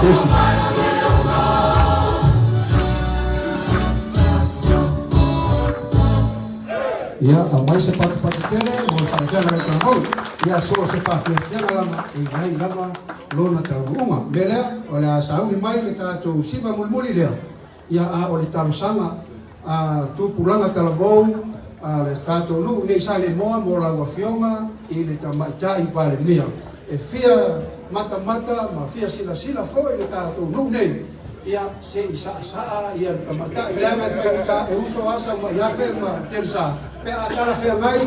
Tesi. Ia, aumai se patupatu tele mo le faaeteaga o le talavou. Ia, so o se faafiafiaga lava e i ai lava lona taunuuga. O le mea lea, o le a sauni mai le tatou siva mulimuli lea, ia, a o le talosaga a tupulaga talavou a le tatou nuu nei i Saleimoa mo lau Afioga i le Tamaitai Palemia, e fia matamata ma fia silasila foi le tatou nuu nei, ia, se i saasaa ia le tamaitai, leaga e faigata e uso lava sau mai afe ma telesa pe a talafeagai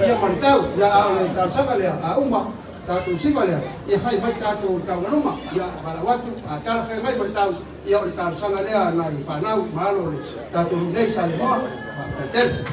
ia ma le tau. Ia, a o le talosaga lea, a uma tatou siva lea, ia fai mai tatou taualuma, ia valaau atu, a talafeagai ma le tau, ia o le talosaga lea a nai fanau ma alo o le tatou nuu nei i Saleimoa. Faafetai tele.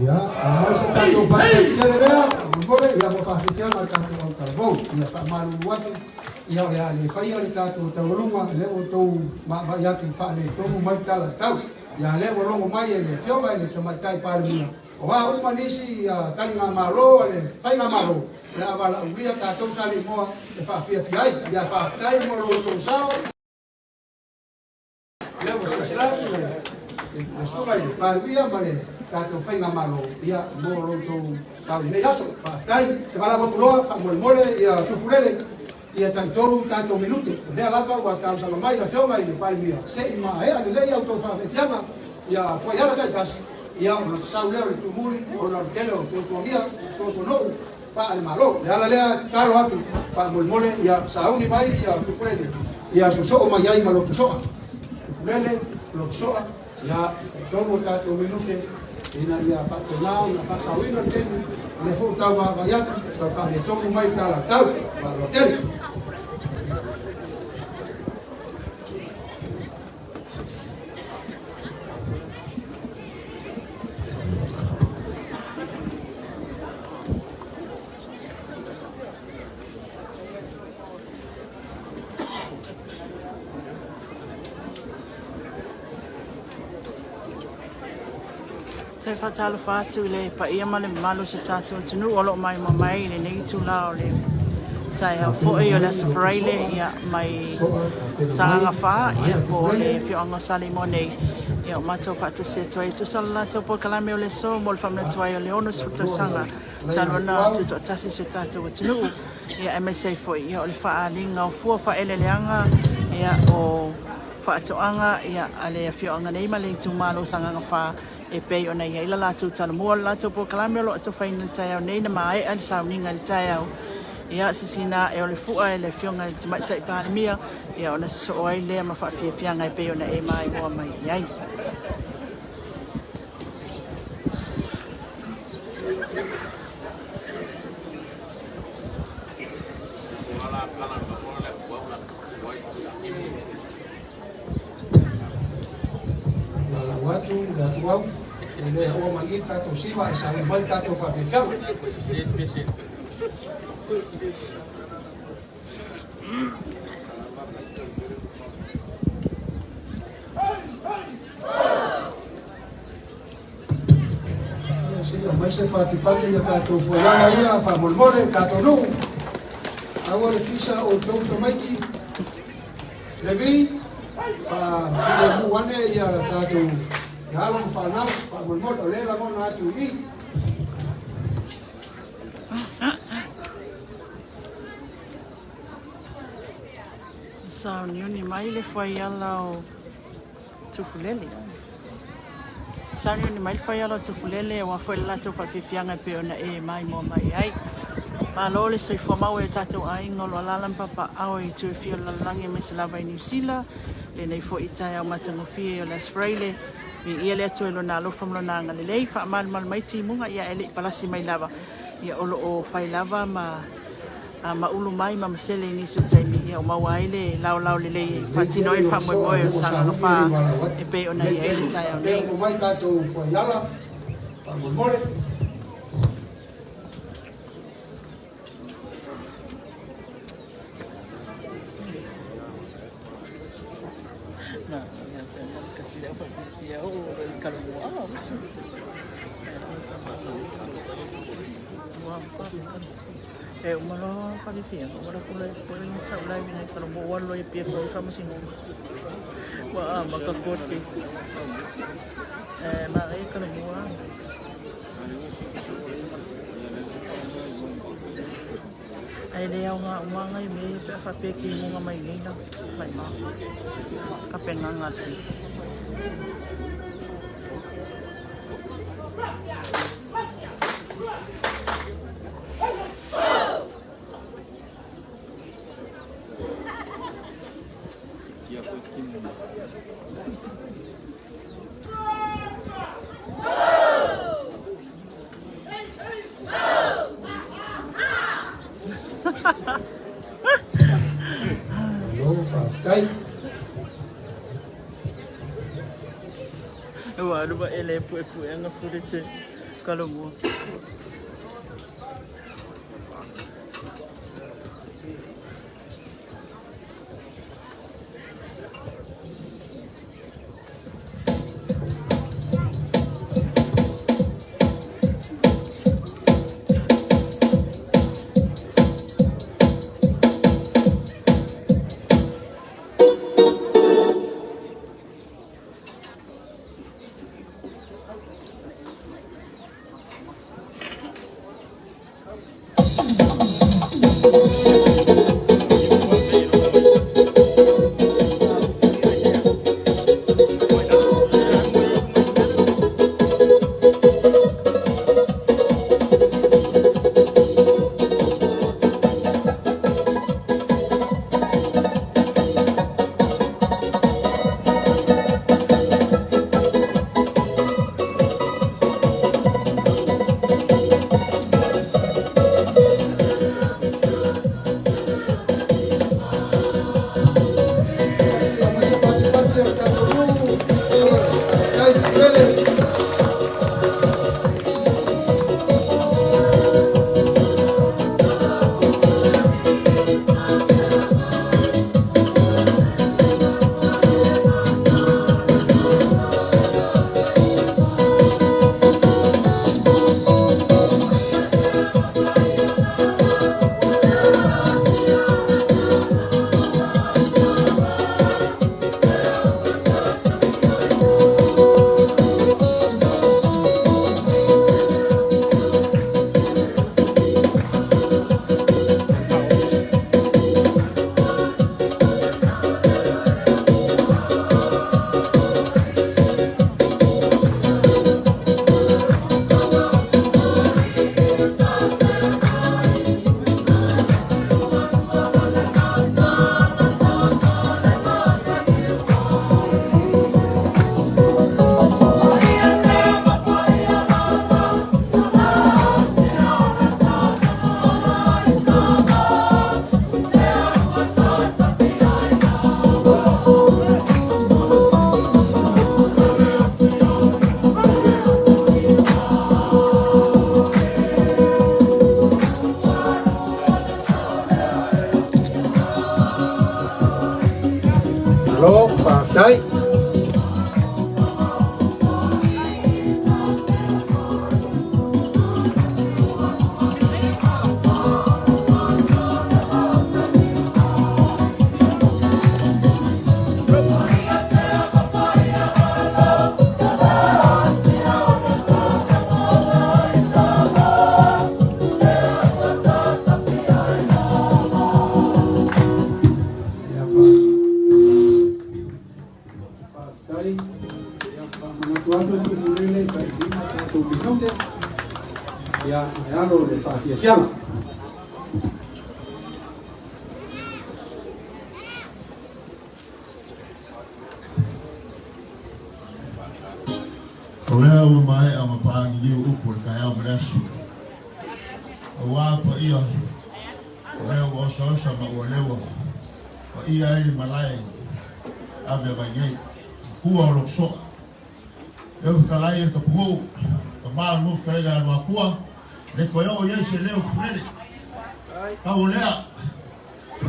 Ia, aumai se tatou patupatu tele lea, faamolemole, ia mo faafiafiaga o le tatou autalavou. Ia faamalulu atu. Ia o le a le faia le tatou taualuga, lea ua outou vaavaai atu i faaletonu mai le tala i le tau. Ia lea ua logo mai e le Afioga i le Tamaitai Palemia, o a uma nisi taligamalo a le Faigamalo, o le a valaaulia tatou Saleimoa e faafiafia ai. Ia faafetai mo lo outou sao. Lea ua silasila atu le Susuga i le Palemia ma le tatou Faigamalo, ia, mo lo outou sao i lenei aso. Faafetai. Te valaau atu loa, faamolemole, ia Tufulele, ia taitolu tatou minute. O lea lava ua talosaga mai le Afioga i le Palemia, se i maea lelei a outou faafiafiaga, ia fuaiala taitasi, ia ona sasau lea o le tumuli ona o le tele o tuatuagia, tuatuanuu faale-Malo. O le ala lea e tatalo atu faamolemole ia sauni mai ia Tufulele ia sosoo mai ai ma Lotosoa. Tufulele, Lotosoa, ia tolu o tatou minute ina ia faapena ona faasaoina le taimi, o lea foi ua tau vaavaai atu, tau faaletonu mai le tala tau, faaaloalo tele. Toe faatalofa atu i le paia ma le mamalu o si o tatou atunuu o lo o maimoa mai i lenei itula o le taeao foi o le Aso Faraile ia, mai Sagaga 4 ia, po o le afioaga o Saleimoa nei ia, o matou faatasi atu ai e tusa o le latou polokalame o le aso mo le faamanatu ai o le 60 tausaga talu ona tutoatasi si o tatou atunuu ia, aemaise ai foi ia, o le faaaliga o fua faaeleeleaga ia, o faatoaga ia, a le afioaga nei ma le itumalo o Sagaga 4 e pei ona i ai la latou talomua o le latou polokalame o lo o atofaina i le taeao nei na maea le sauniga i le taeao ia sisina ae o le fua e le afioga i le Tamaitai Palemia ia ona sosoo ai lea ma faafiafiaga e pei ona e maimoa mai i ai. Lalau atu le atuau, e le aoa mai i le tatou siva e sauni mai le tatou faafiafiaga. Ia se i aumai se patipati ia tatou fuaiala ia faamolemole le tatou nuu. Aua le kisa o outou tamaiti. Levi, faafilemu ane ia tatou alo ma fanau faamolemole o lea e lagona atu i i. Sauniuni mai le fuaiala o Tufulele. Sauniuni mai le fuaiala o Tufulele aua foi le latou faafiafiaga e pei ona e maimoa mai ai. Malo le soifua maua i o tatou aiga o lo o alaala ma papaaao i itu e fia o le lalolagi aemaise lava i Niu Sila, lenei foi taeao matagofie o le Aso Faraile. Viia le Atua i Lona alofa ma Lona agalelei. Faamalumalu mai timuga, ia ae le i palasi mai lava, ia o lo o fai lava ma ma ulu mai ma masele i nisi o taimi, ia o maua ai le laolao lelei e faatino ai le faamoemoe o Sagaga 4 e pei ona i ai le taeao nei. Uma mai tatou fuaiala faamolemole. E uma loa palifia, ua la pula e sa ulai vinai kalo mo ua loa pia foi faamasinoga. Ua amata court cases. E ma e kalo mua. Ai le au ngā umanga i me pe a whapea ki munga mai nei na mai ma. Ka pe ngā si. Malo faafetai. Ua alu wa ele puepueaga footage Kalomua. Malo faafetai. Ia, faafetai. Ia, faamanatu atu e Tufulele tai 5 tatou minute. Ia, ae alo le faafiafiaga. O lea ua maea ma paagiliu upu o le taeao ma le aso. Aua paia o lea ua osaosa ma ua leua paia ai le malae ave mai nei. Kua o lou soa. Leo fetalai e le tapunuu, tama o le nuu fetalaiga ia Luakua, le toe oo i ai se leo Tufulele. Pau o lea,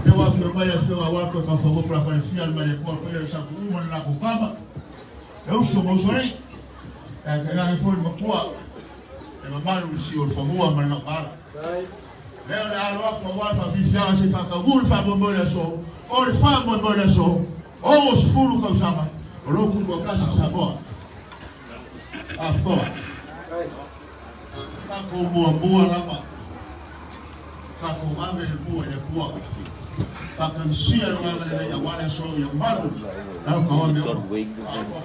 lea ua afio mai le afioga aua toe taufanua Pulafalefia le Malietoa paia le Sapu'u ma le latou tama, le uso ma usoalii, ae tainane foi le matua, le mamalu i le sio o le fanua ma le gautaala. Lea o le a alo atu aua le faafiafiaga se i faataunuu le faamoemoe i le aso, o le faamoemoe i le aso, 60 tausaga o lou tutoatasi Samoa. Afoa. Tatou muamua lava, tatou ave le mua i le Atua. Faatagisia le agaga lelei aua le aso ia malu lau taoa mea uma. Afoa.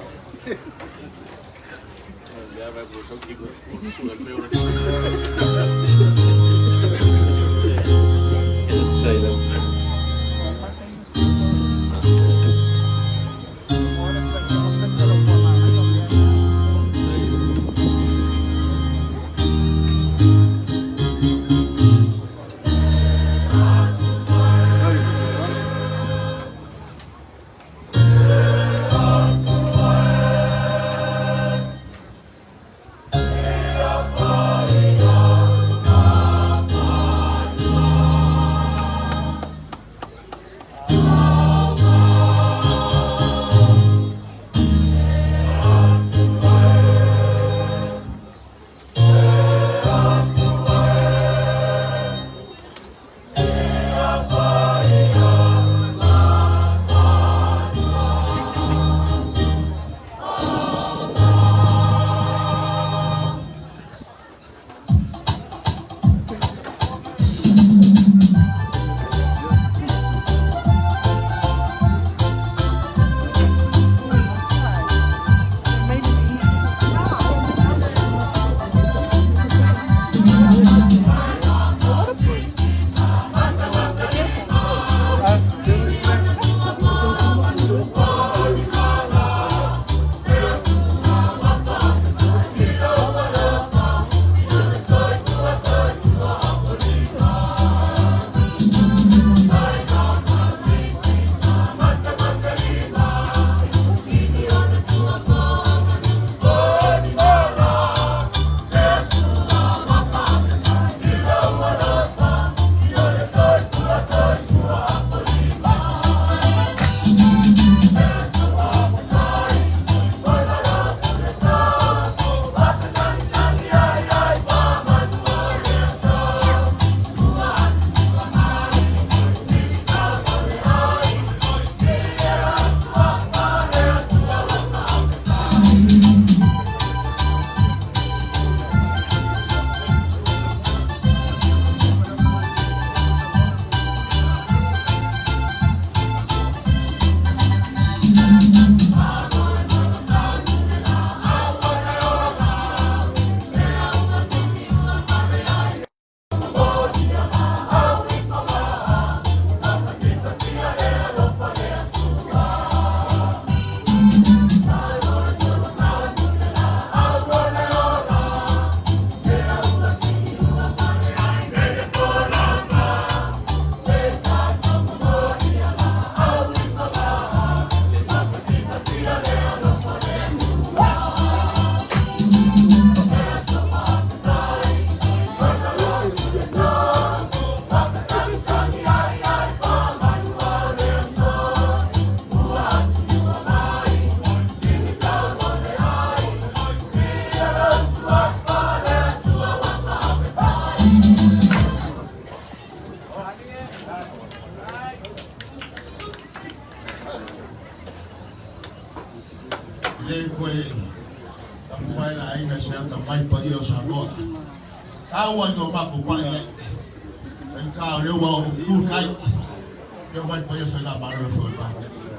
le koe tapuai la aiga se atamai paia o Samoa. Taua i o makou pa'i ai. Faigata o lea ua oo tu le tai. Afio mai le paia o le Faigamalo le Afioga i le Palemia.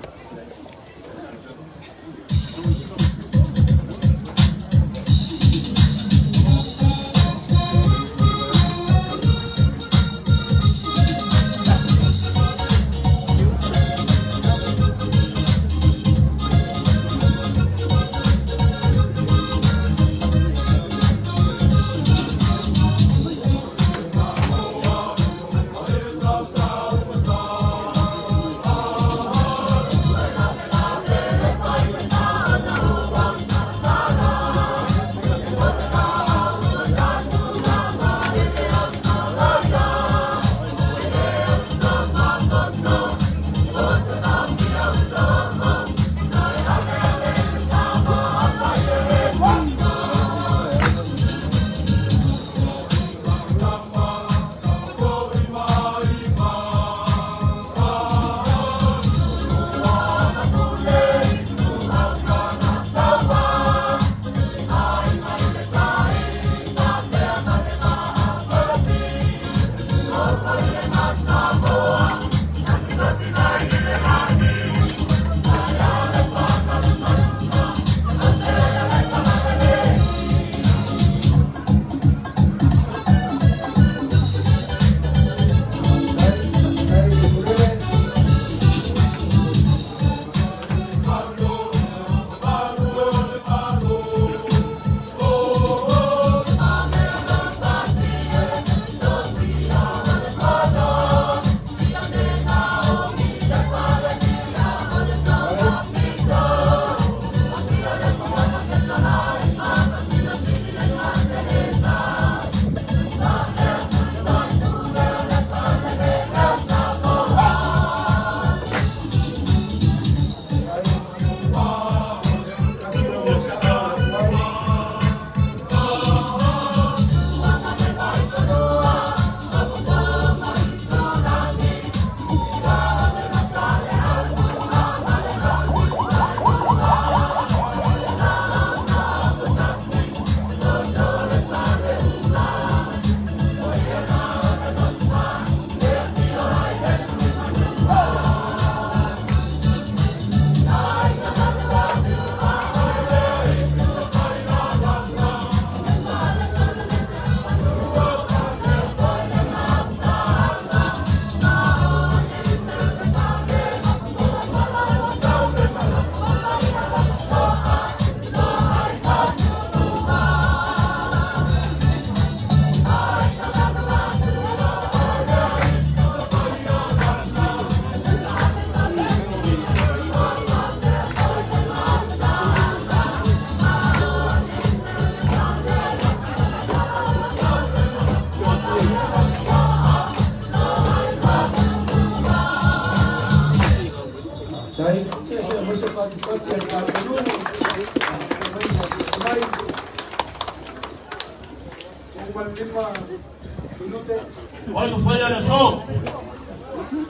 Faafetai. Se se aumai se patipati a le tatou nuu. Aumai ma mai. Uma le lima minute. Oi ua faia le aso.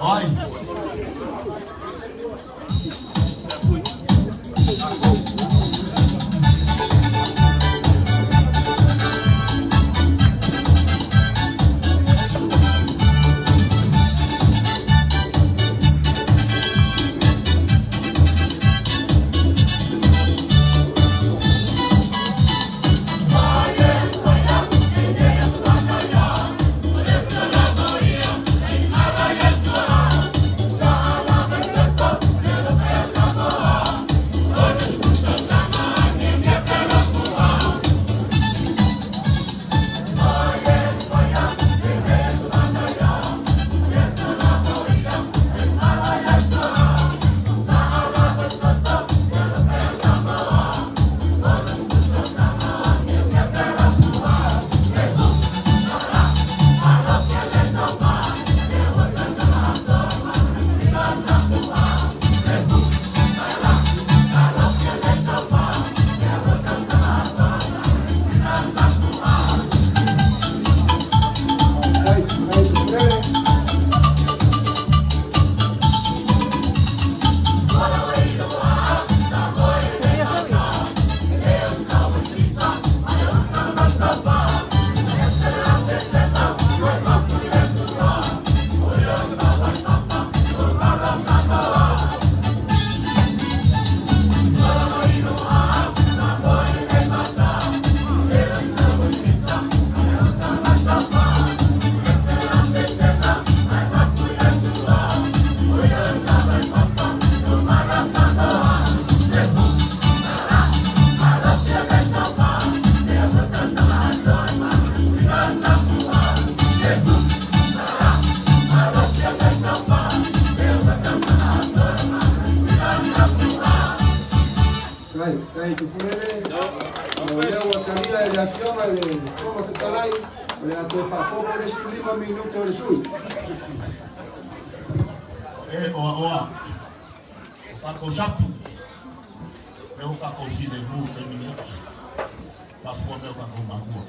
Oi. Tai, tai Tufulele, o lea ua talia e le Afioga i le Fofoga Fetalai, o le a toe faaopoopo le isi 5 minute o le sui. E oaoa o tatou sapi me o tatou filemu i taimi nei, faafua mea o tatou matua.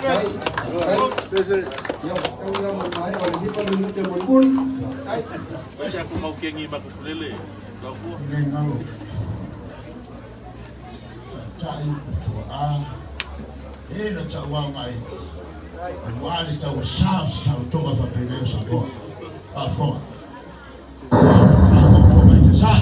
Tai, tai, tai, oh. Tai, tai, ia, tau ia ma le maea o le 5 minute mulimuli. Tai. Le galo taitai tuaa e na tauaga ai auā le tauasā o se saolotoga faapenei o Samoa faafofoga taua mai te sa.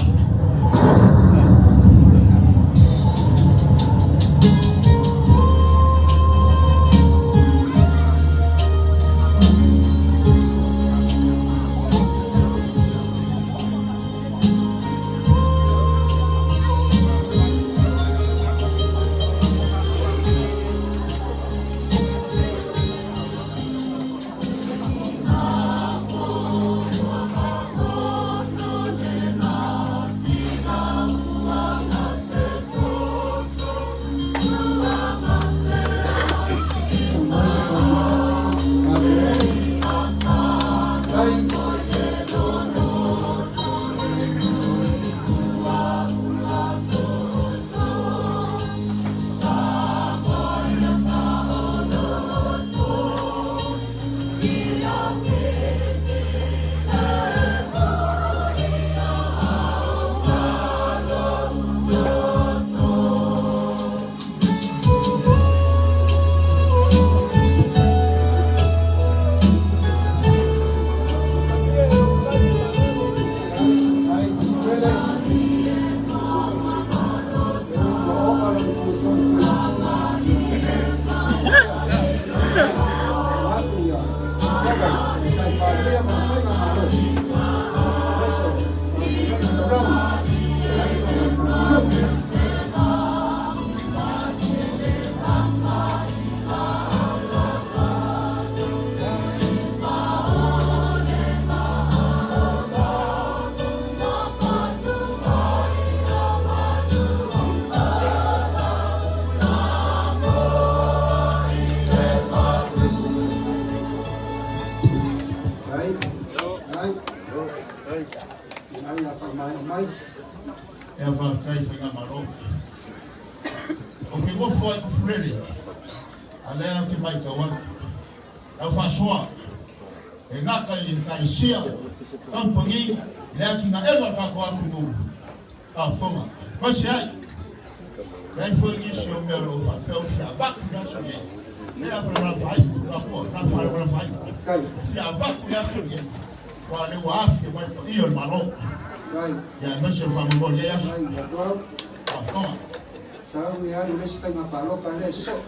Ai. Ai, a faamaea mai. Ea faafetai i Faigamalo. Ou te nofo ai Tufulele, a lea ou te matau atu, lau faasoa e gata i le Ekalesia, kamupani, i le atinaega o le tatou atunuu, faafofoga. Aemaise ai, e i ai foi nisi o mea o lo o faapea ua fia avatu i le aso nei, lea o le a faalagolago ai, fia avatu i le aso nei, aua o lea ua afe mai le paia o le Malo, ia aemaise o le faamoemoe i lenei aso. Faafofoga. Sau e alu le isi faiga palota lea soo.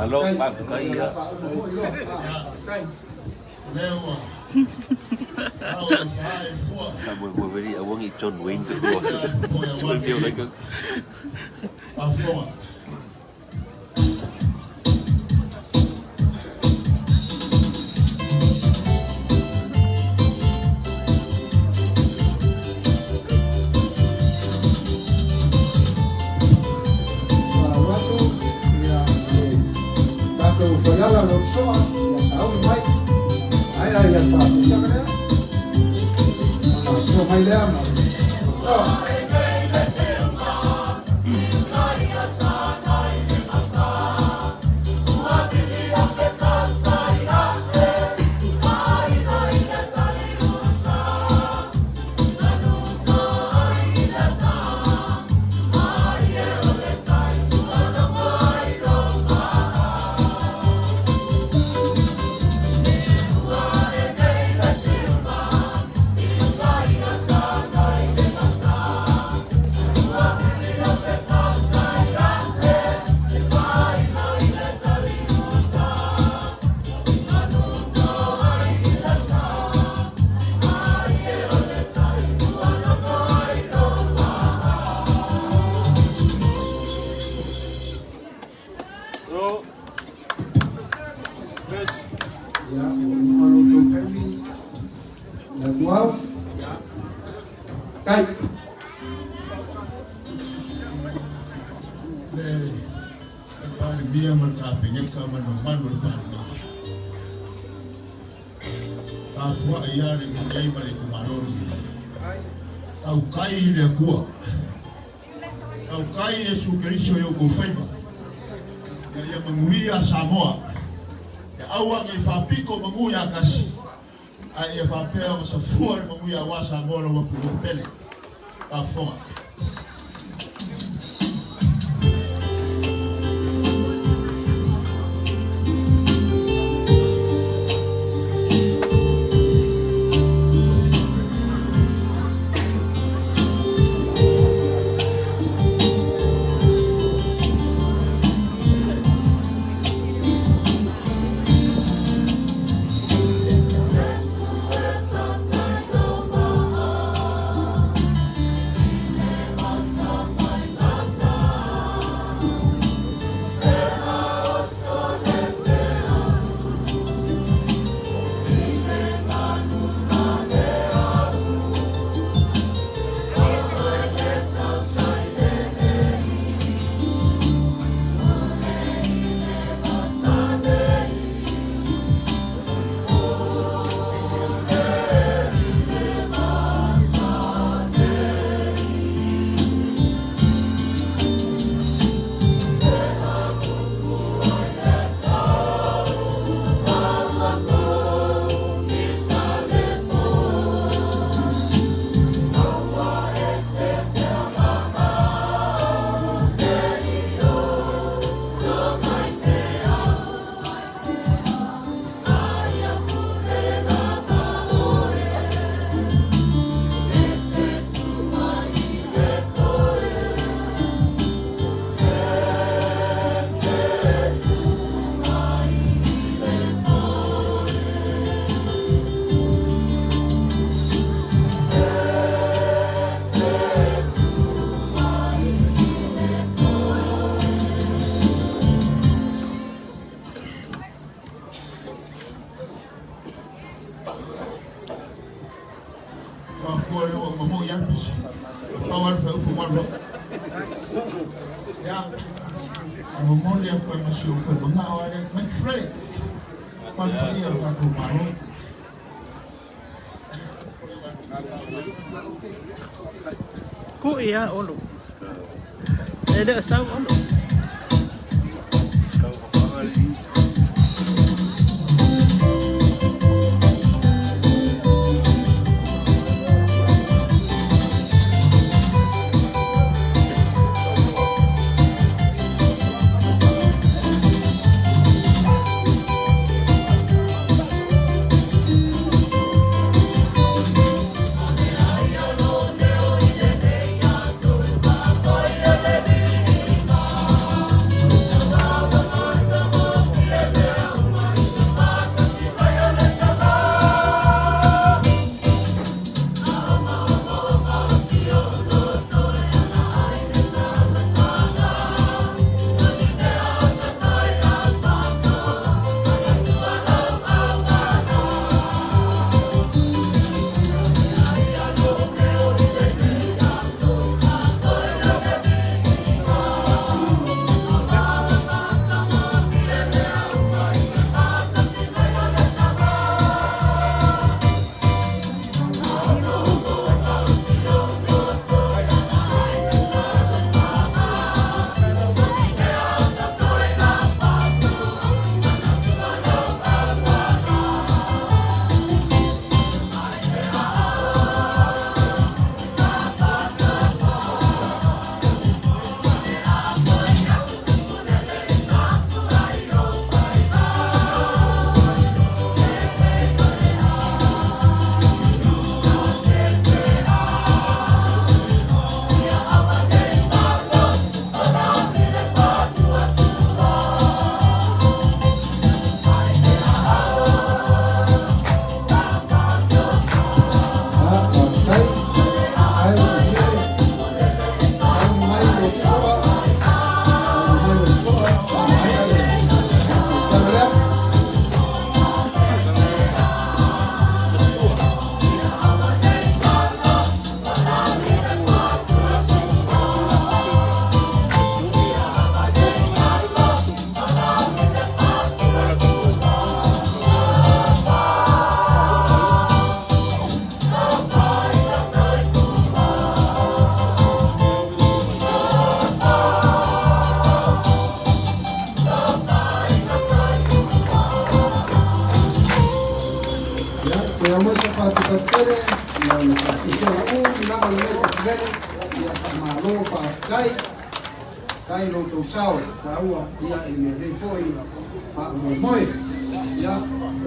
Alo, faafetai ia. Faamoemoe aua ne i John Wayne te lua. Faamalo atu ia le tatou Foiala lo Soa ia sauni mai ai ai le faafusiaga lea ona soa mai lea ma Soa. Palemia ma le Kapeneta ma le mamalu o le Palemene. Tapuai lava le nei ma le itumalo lenei. Tautai i le Atua. Tautai Iesu Keriso i outou faiva, ina ia manuia Samoa. Ia aua ne i faapito manu ia tasi, ae ia faapea ona safua le manuia aua Samoa lau atunuu pele. Faafofoga. Faatoa lea ua uma moi atu se pau lava le faaiupu ua alu atu. Ia, a momoli atu ai ma si ou toe manao lava lea, Mike Freddy, fale paia o le tatou Malo. Kuʻi a Olo. E le o sau Olo. fatufatu tele, ia o le faafiafiaga umi lava lenei fatulele, ia faamalo faafetai, faafetai lo outou sao taua ia i lenei foi faamoemoe. Ia,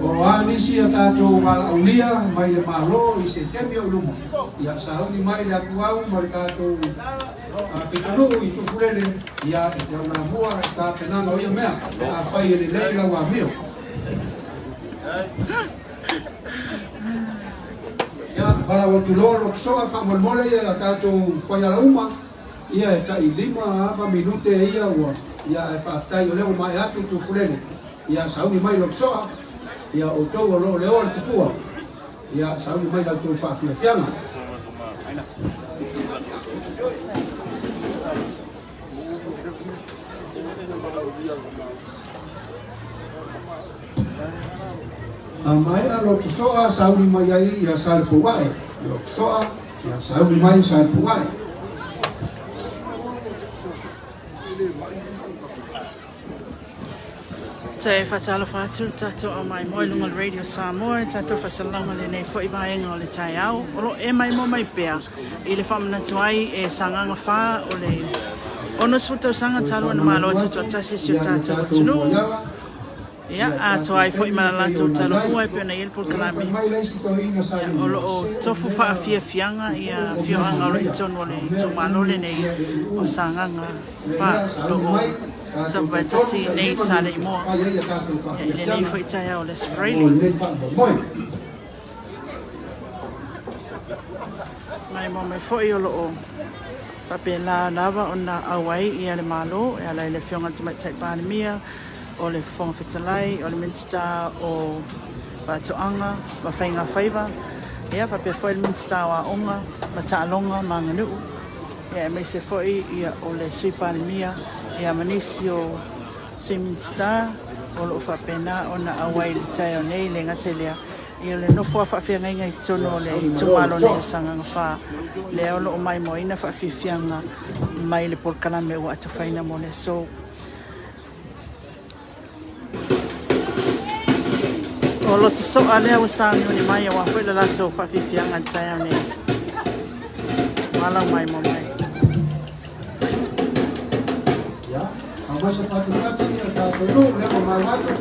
o a nisi a tatou valaaulia mai le Malo i se taimi o i luma, ia sauni mai le atuau ma le tatou pitonuu i Tufulele, ia e taulamua i tapenaga o ia mea, pe afai e lelei lau amio. Ia, valaau atu loa Loto Soa faamolemole ia a tatou fuaiala uma, ia e tai 5 ava minute ia ua, ia ae faafetai o lea ua maea atu Tufulele. Ia sauni mai Loto Soa, ia outou o lo o leoa le tupua, ia sauni mai la outou faafiafiaga. A maea Loto Soa sauni mai ai ia Salepouae. Loto Soa, ia sauni mai Salepouae. Te whataalofa atu le tatou au maimoa i luga o le Radio Samoa i tatou faasalaga lenei foi vaega o le taeao. O lo e maimoa mai pea i le faamanatu ai e Sagaga 4 o le 60 tausaga talu ona malo atu tuatasi si o tatou atunuu. Ia, atoa ai foi ma la latou talomua e pei ona i ai le polokalame. Ia, o lo o tofu faafiafiaga ia afioaga o lo o i totonu o le itumalo lenei o Sagaga 4, o lo o tapuvaetasi i inei i Saleimoa, ia, i lenei foi taeao o le Aso Faraile. Maimoa mai foi o lo o faapena lava ona auai ia le Malo e ala i le Afioga i le Tamaitai Palemia, o le Fofoga Fetalai, o le Minisita o Faatoaga ma Faiga Faiva, ia faapea foi le Minisita o Aoga ma Taaloga ma Aganuu, ia aemaise foi ia o le Sui Palemia ia ma nisi o Sui Minisita o lo o faapena ona auai i le taeao nei, e le gata i lea, ia o le nofo a faafeagaiga i totonu o le itumalo nei o Sagaga 4, lea o lo o maimoaina faafiafiaga mai le polokalame ua atofaina mo le aso. O Loto Soa lea ua sauniuni mai aua foi le latou faafiafiaga i le taeao nei. Malau mai mo mai. Ia, aumai se patupatu ia tatou nuu lea ua mau atu,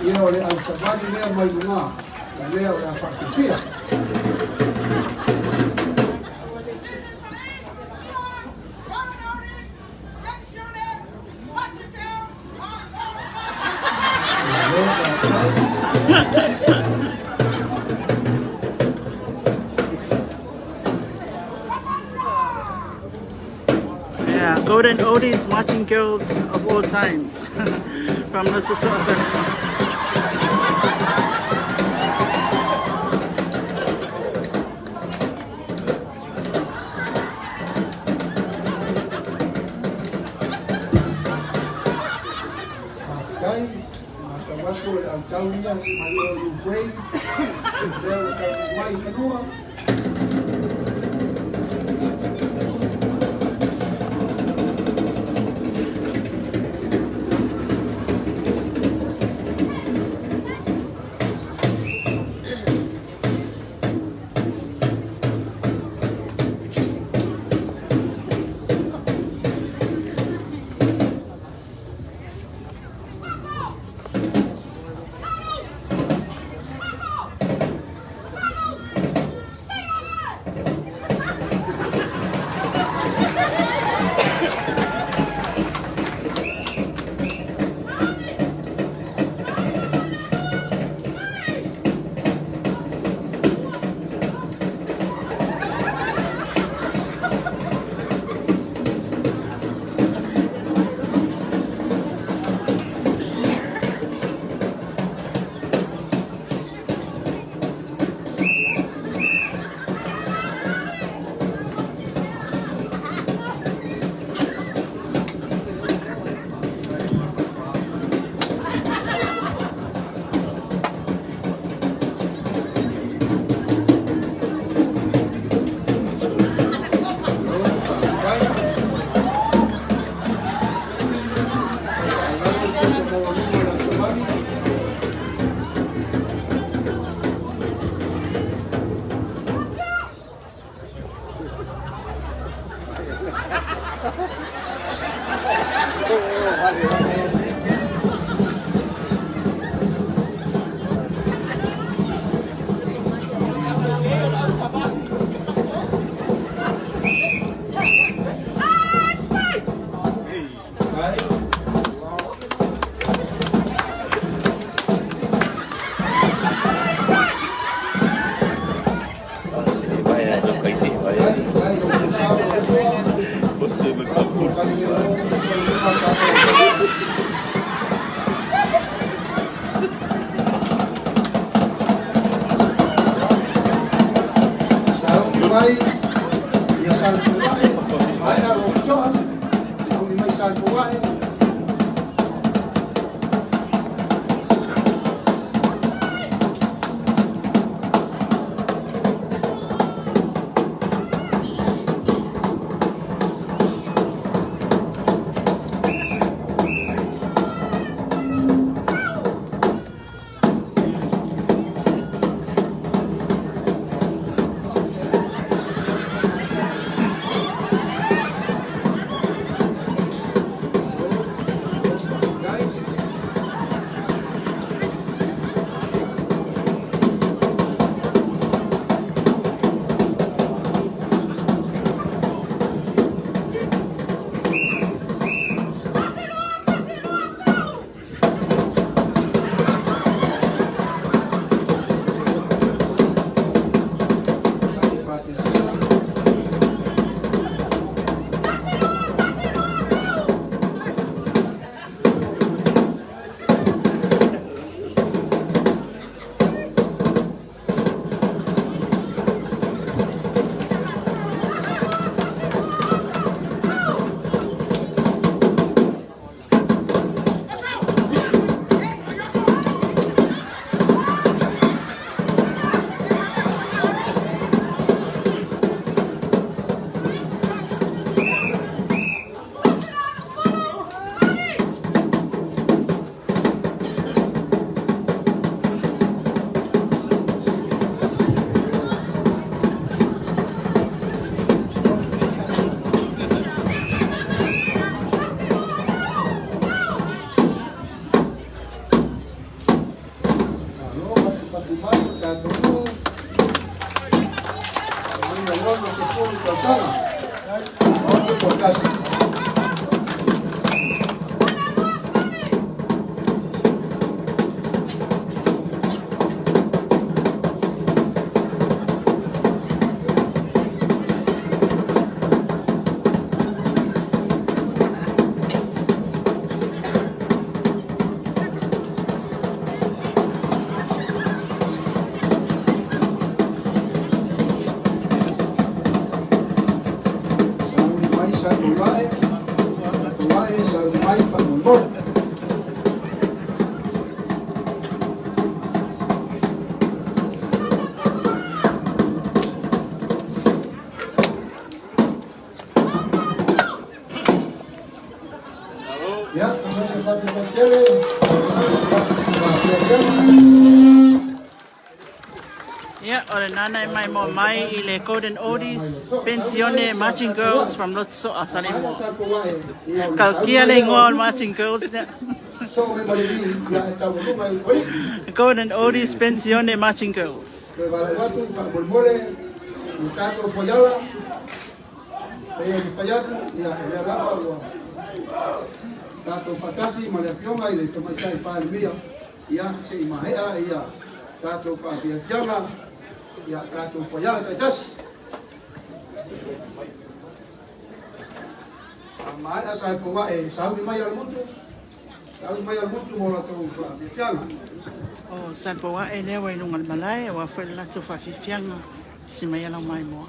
ia o le au savali lea mai luga, o lea o le a faafiafia. Yeah, Golden Oldies Marching Girls of all times from Loto Soa Samoa. Faafetai, matau atu o le au tau ia mai o Ukraine, lea ua taunuu mai i fanua. Sauni mai ia Salepoae, maea Rosoa, sauni mai Salepoae. Malo patupatu mai o tatou nuu. Manuia 60 tausaga. 61. Sauni mai Salepoae, Salepoae, sauni mai faamolemole. Ia, se faatele Ia, o le nana e mai mo mai i le Golden Oldies Pensione Marching Girls from Lotosoa, Saleimoa. Kaukia le ingoa o le Marching Girls lea. Golden Oldies Pensione Marching Girls. Tatou faatasi ma le Afioga i le Tamaitai Palemia, ia, se i maea ia tatou faafiafiaga, ia tatou fuaiala taitasi. A maea sa e sauni mai Alamutu, sauni mai Alamutu mo latou faafiafiaga. O Salepoae lea ua i luga o le malae aua foi le latou faafiafiaga si mai ala o maimoa.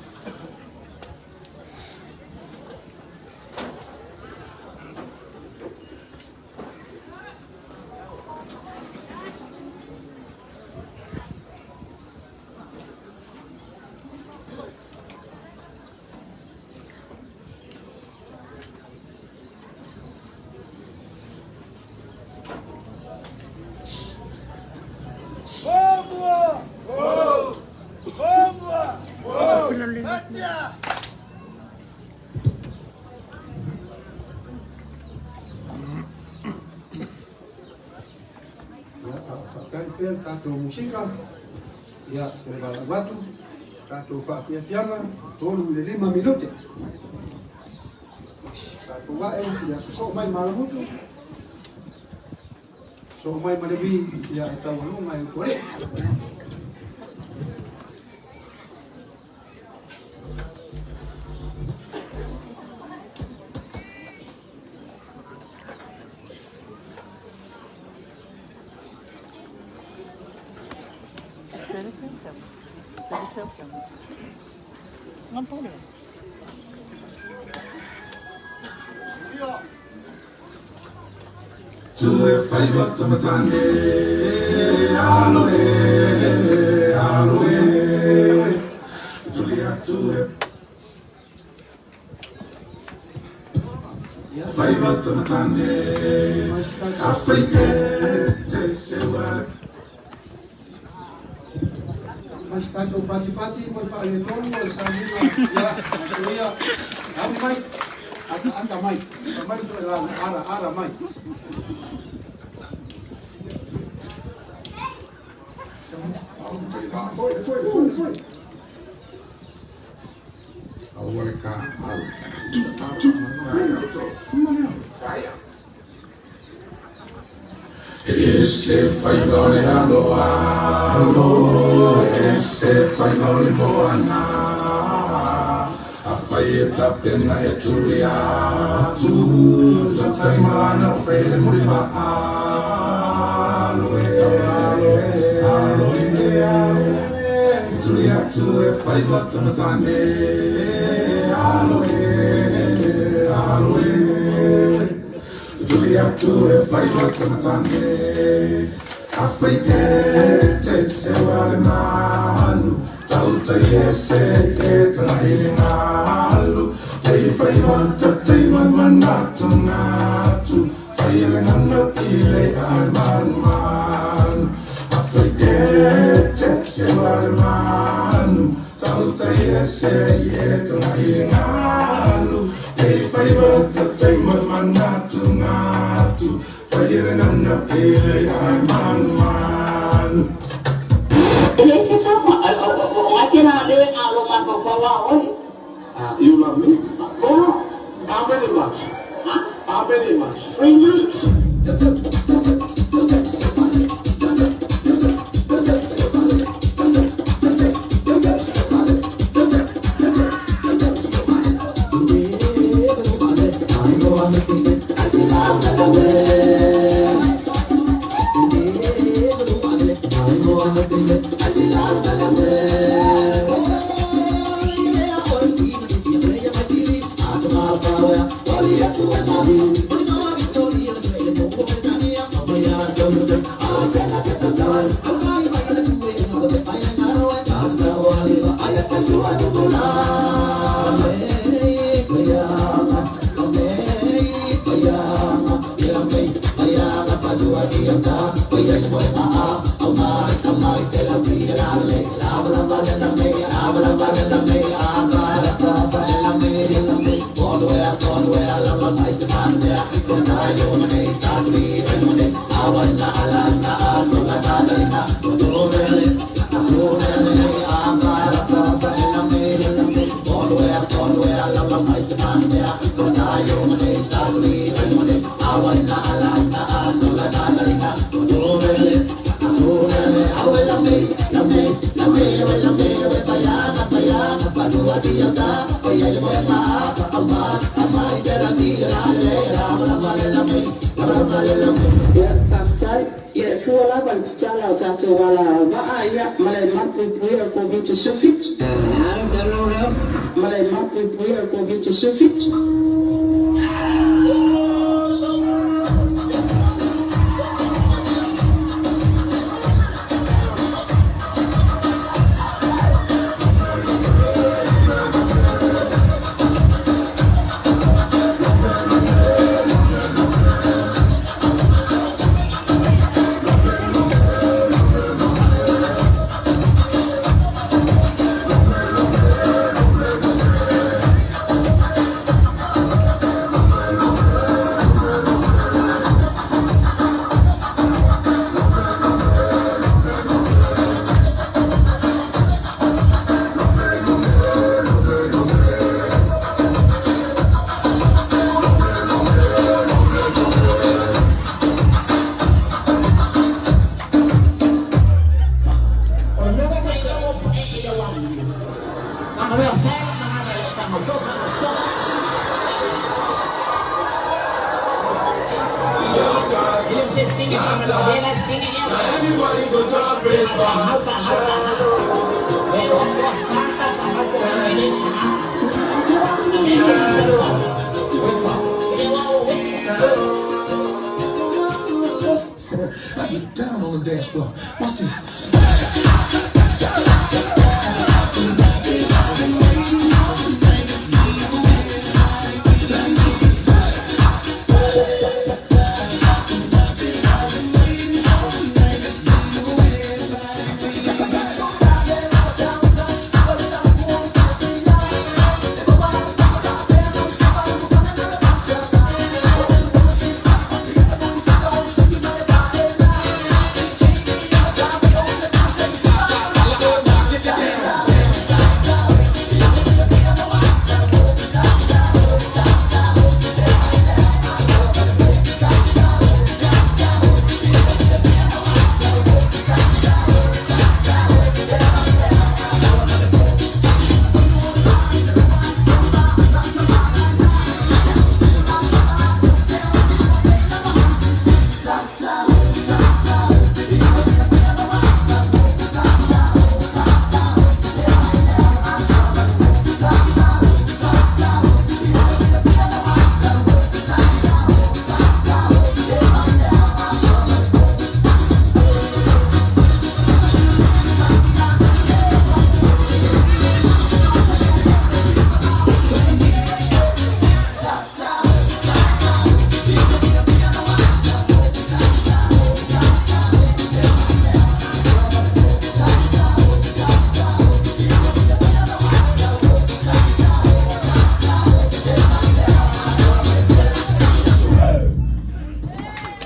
Ia, faafetai pea le tatou musika, ia, toe valaau atu, tatou faafiafiaga, 3 i le 5 minute. Tatou ae, ia sosoo mai ma Alamutu, sosoo mai ma Levi, ia e taualuga e Utualii. Tu e faiva tamatane, alo e, alo e. Tuli atu e faiva tamatane, a feite te sewa. Ma se tatou patipati mo le faaletonu o le sauniga ia aso ia. Alu mai, ataata mai, ata mai toe lana, ara, ara mai. Foi, foi, foi, foi. Aua le ka au. E se faiva o le alo alo, e se faiva o le moana, a fai e tapena e tuli atu, tatai malana o fai le muliva alo e, alo e, alo e, alo e, tuli atu e faiva tamatane, alo e, alo e. Tuli atu e faiva tamatane, a fai e te sewa le manu, tautai e se e tanga i le ngalu, kei faiva tatei ma manatu natu, fai le nana i le ai manu manu. A fai e te sewa le manu, tautai e se e tanga i le ngalu, kei faiva tatei ma manatu natu, fai le nana i le ai manu manu. E le se tama, o ngati na le a lo mafaufau a oe. You love me? Oh, How many months? huh? How many months? 3 months. Ia, faafetai. Ia, e fua lava le tatala o tatou ala vaa, ia, ma le malupuipuia o le Koviti-17. Ma le malupuipuia o le Koviti-17. Everybody go to breakfast. I get down on the dance floor. Watch this.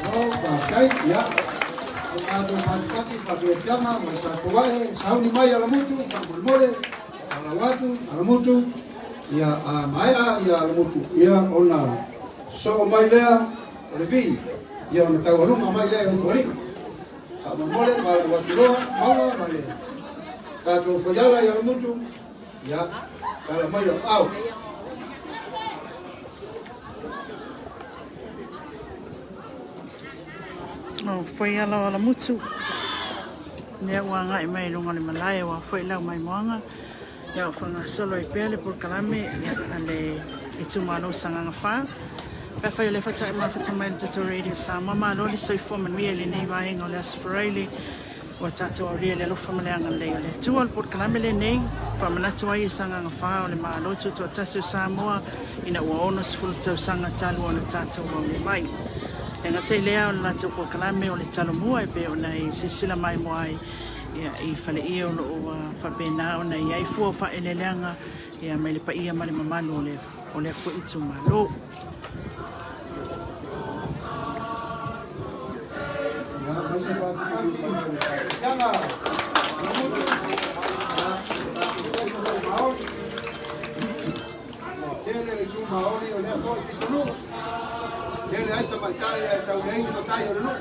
Malo, faafetai, ia. O matou patipati faafiafiaga ma le sapovae, sauni mai Alamutu, faamolemole, falau atu Alamutu, ia a maea ia Alamutu, ia ona soo mai lea o le vi, ia ona taualuga mai lea e Utualii. Faamolemole, valaau atu loa, Maua ma le tatou faiala i Alamutu, ia, tala mai au aao. O Fuaiala o Alamutu, lea ua agai mai i luga o le malae aua foi lau maimoaga, ia o faagasolo ai pea le polokalame a le itumalo o Sagaga 4. Pe afai o lea faatoa e mafuta mai i le tatou Radio Samoa, malo le soifua manuia i lenei vaega o le Aso Faraile ua tatou aulia i le alofa ma le agalelei o le Atua. O le polokalame lenei, faamanatu ai e Sagaga 4 o le Malo Tutoatasi o Samoa ina ua 60 tausaga talu ona tatou aulia mai. E gata i lea o le latou polokalame o le Talomua e pei ona e silasila maimoa ai i faleie o lo o faapena ona i ai fua o faaeleeleaga mai le paia ma le mamalu o lea foi itumalo. Tele le itu maoli o lea foi pitonuu. Tele ai tamaitai ae tau leai ni matai o le nuu.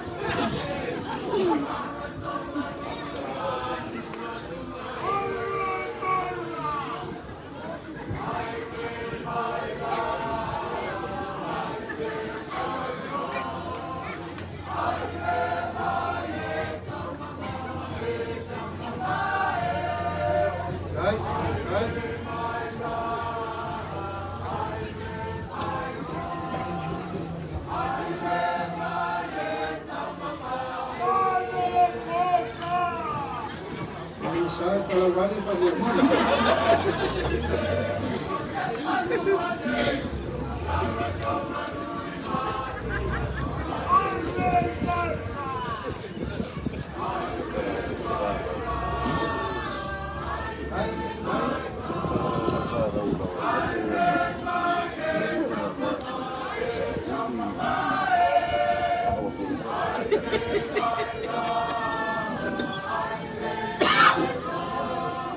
Ai, ai.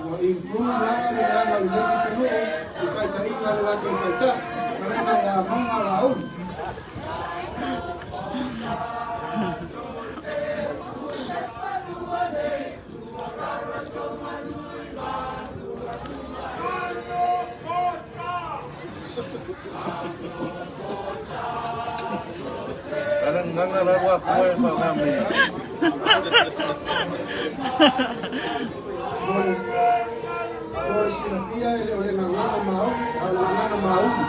Ua improve lava le leaga o lenei pitonuu i taitaiga a le latou taitai, talaga ia Mauga Laauli. Mo le silafia e le o le gagana maoli a o le gagana mauli.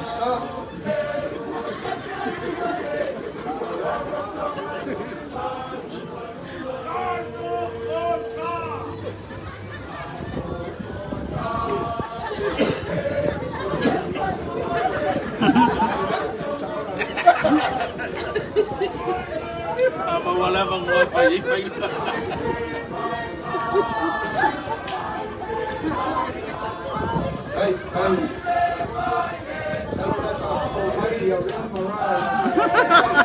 Sa. A maua lava ngoa fai ai fai. Ai, ai. Salo la ta fo mai ia le mara.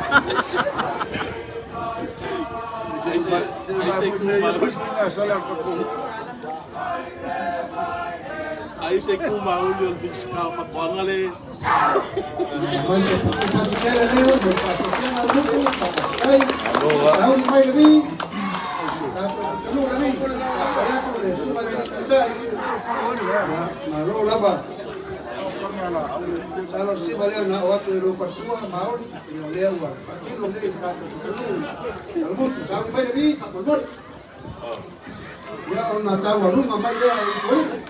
Ai se ku mauli o le Minisita o Faatoaga le Mai se pati tele leo, mo faafetai luku, faafetai. Sauni mai le vi. Tatou tanu le vi. Faafetai atu le susuga i le taitai. Malo lava. Salo siva lea na o atu i lou faletua Maoli, ia o lea ua faatino nei le tatou tanu. Talamutu, sauni mai le vi, faamolemole. Ia ona taualuga mai lea o Utualii.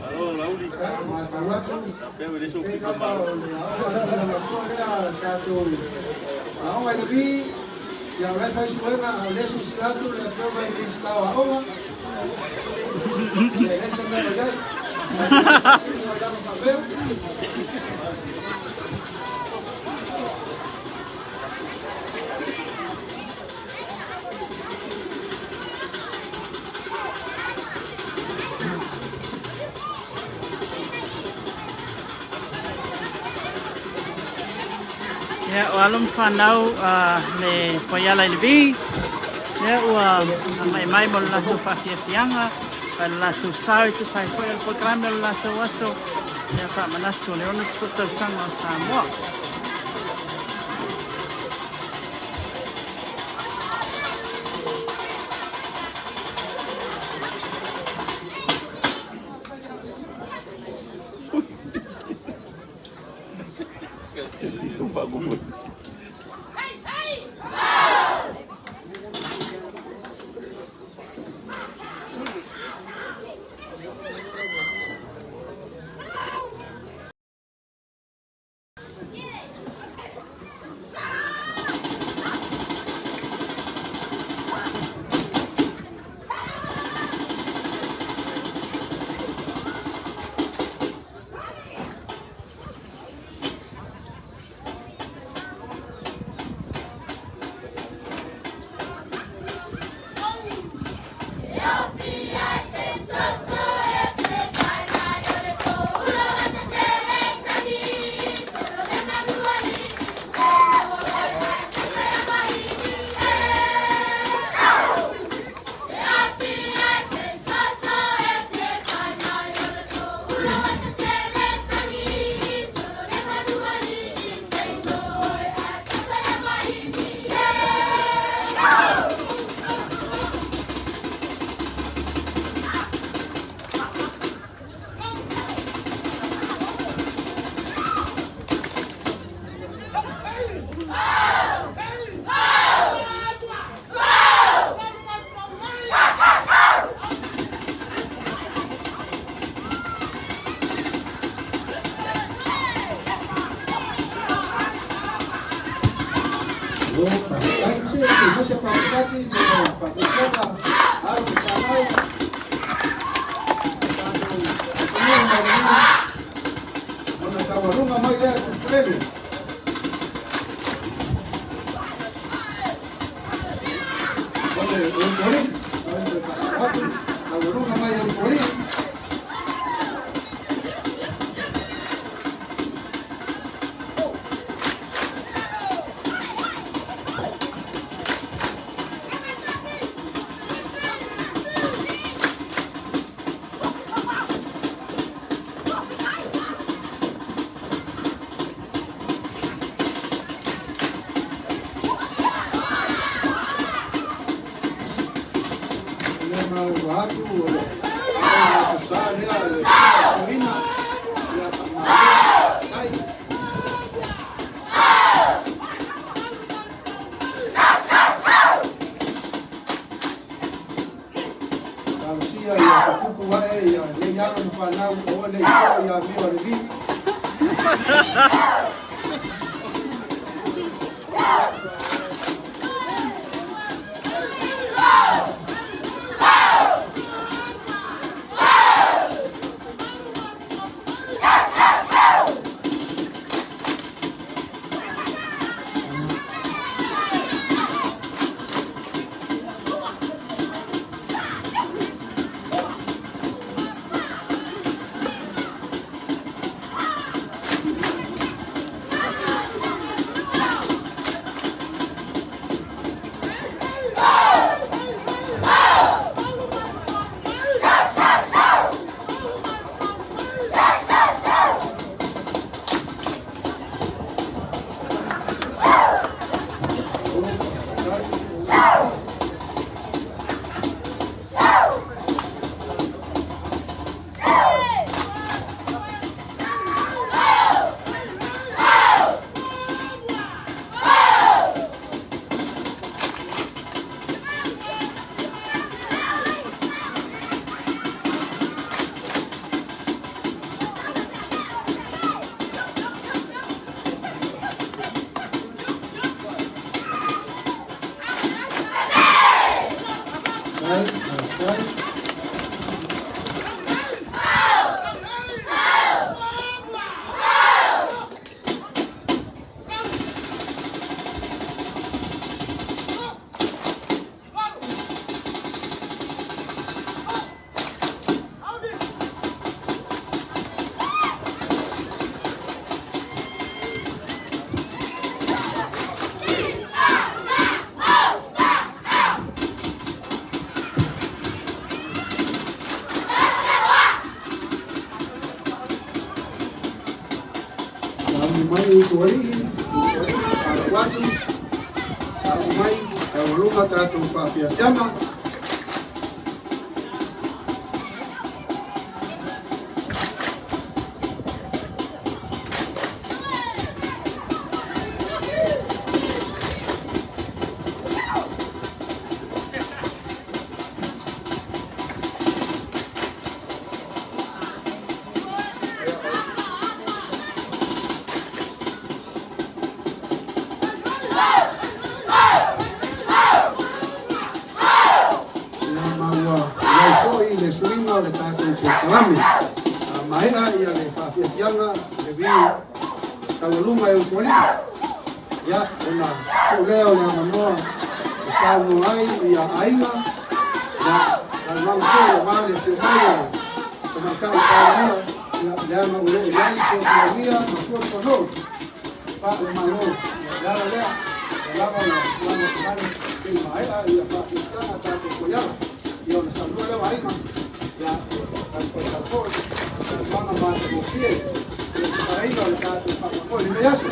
Alo Lauli. Matau atu, Pe le so e pito lava malo. o le aoga a le matua lea a le tatou aoga i Levi, ia o la e fai suega, a o lea silasila atu le afioga i le Minisita o Aoga, ia e leai se mea o i ai. Faatino ai lava faapea. Ia, o alo ma fanau a le Fuaiala i le V, ia ua maimai mo le latou faafiafiaga, ma le latou sao e tusa ai foi o le polokalame o le latou aso, ia faamanatu o le 60 tausaga o Samoa. Malo, faafetai. Se i se faafetai mo le faafofoga alo ma fanau. Tatou atunuu ma le nuu, ona taualuga mai lea Tufulele. O le Utualii, o le faasao atu, taualuga mai e Utualii. Sauni mai utualii, utualii, alau atu, sauni mai, taualuga tatou faafiafiaga. Ia ma ua i ai foi le suiga o le tatou polokalame. A maea ia le faafiafiaga le vi taualuga e usualii, ia ona tuu lea o le avanoa e saunoa ai ia aiga, ia laumaga foi aua le afio mai o le Tamaitai Palemia, ia leaga o lo o i ai tuatuagia ma tuatuanuu faale-Malo. Ia o le ala lea, ua lava ua tuuina atu vale se i maea ia faafiafiaga a tatou koiala. Ia ona saunoa lea o aiga, ia talifuaitau foi saunoaga matagofie i le tatalaina o le tatou faamoemoe i lenei aso.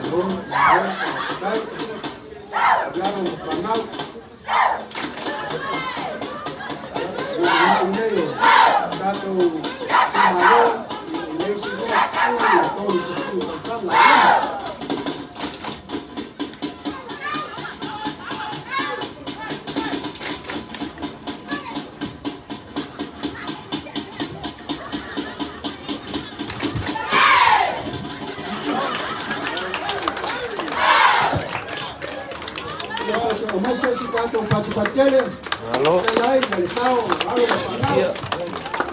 Malo, malo, faafetai. Taviano ma fanau. Ua nei o tatou itumalo i le isi 20 30 tausaga. Aumai se isi tatou fatufatu tele. Malo. Fetalai ma le sao o alo ma fanau.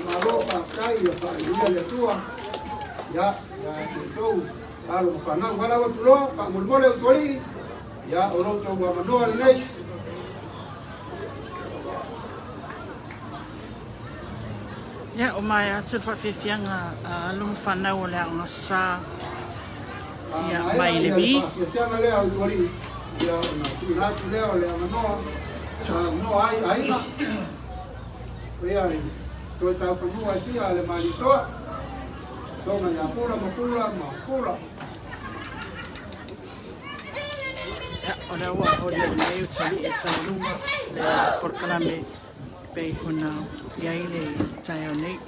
Malo faafetai ia faamanuia le Atua. Ia, ia outou alo ma fanau. Valaau atu loa, faamolemole utualii. Ia, o lo outou avanoa lenei. Ia, ua maea atu le faafiafiaga a alo ma fanau o le Aoga Sa A ia, maea mai ia le Levi. faafiafiaga lea utualii, ia ona tuuina atu lea o le avanoa saunoa ai aiga. Ia, i toe taufanua e fia le Malietoa. Toga ia Pula ma Pula ma Pula. Ia, o lea ua auliali mai utualii e taualuga le polokalame e pei ona i ai le taeao nei.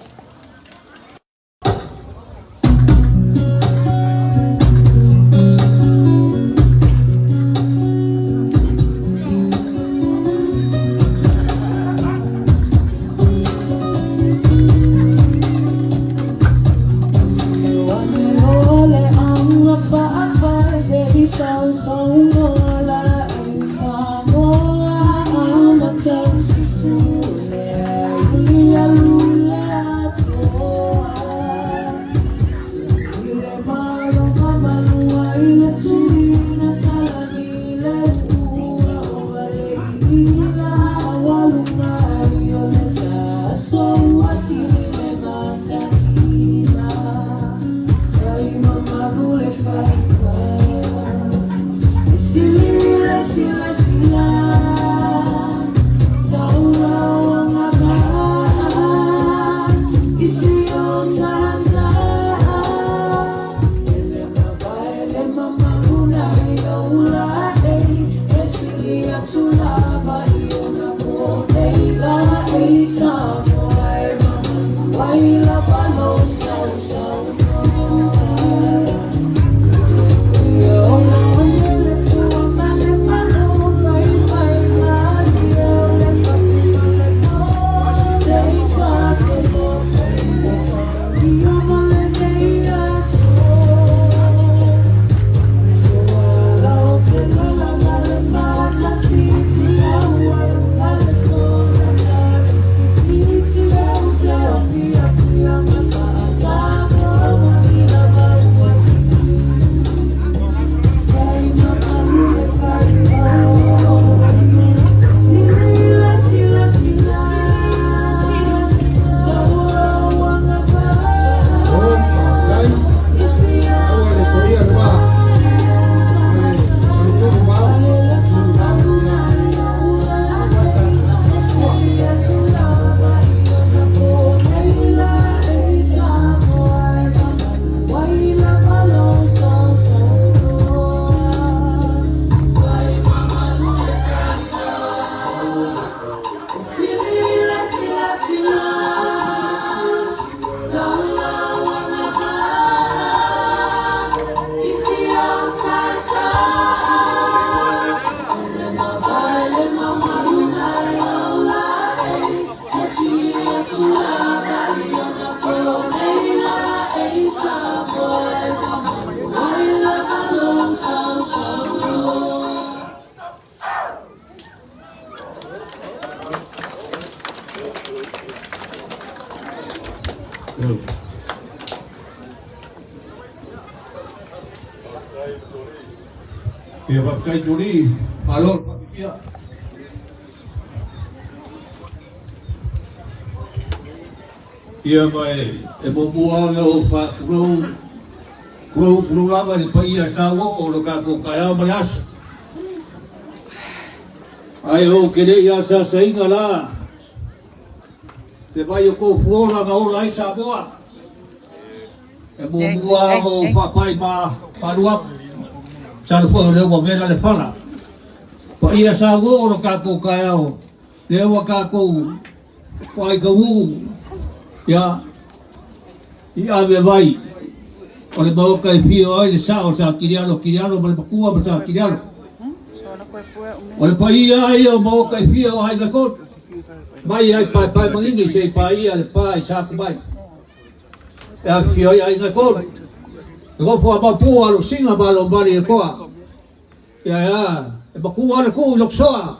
Ia faafetai Tuli, malo le faapiipia. Ia ma e muamua ona ou faatulou, tulou, tulou lava i le paia sauoo o le tatou taeao ma le aso. Ae ou te le i asaasaina la le vai o tou fuola na ola ai Samoa. E muamua ona ou faapai ma faalu atu, masalo foi o lea ua vela le fala. Paia sauoo o le tatou taeao, lea ua tatou faitauuu ia i ave vai o le maota e fio ai le sao sa Kiliano Kiliano ma le matua ma sa Kiliano. O le paia ai o maota e fia o aiga tonu, mai ai paepae manini se i paia le pa i Sakumai. E afifio ai aiga e tolu. E nofo a mapu a lo singa ma lo mali e toa. Ia ea, e matua le tuu i Lotosoa.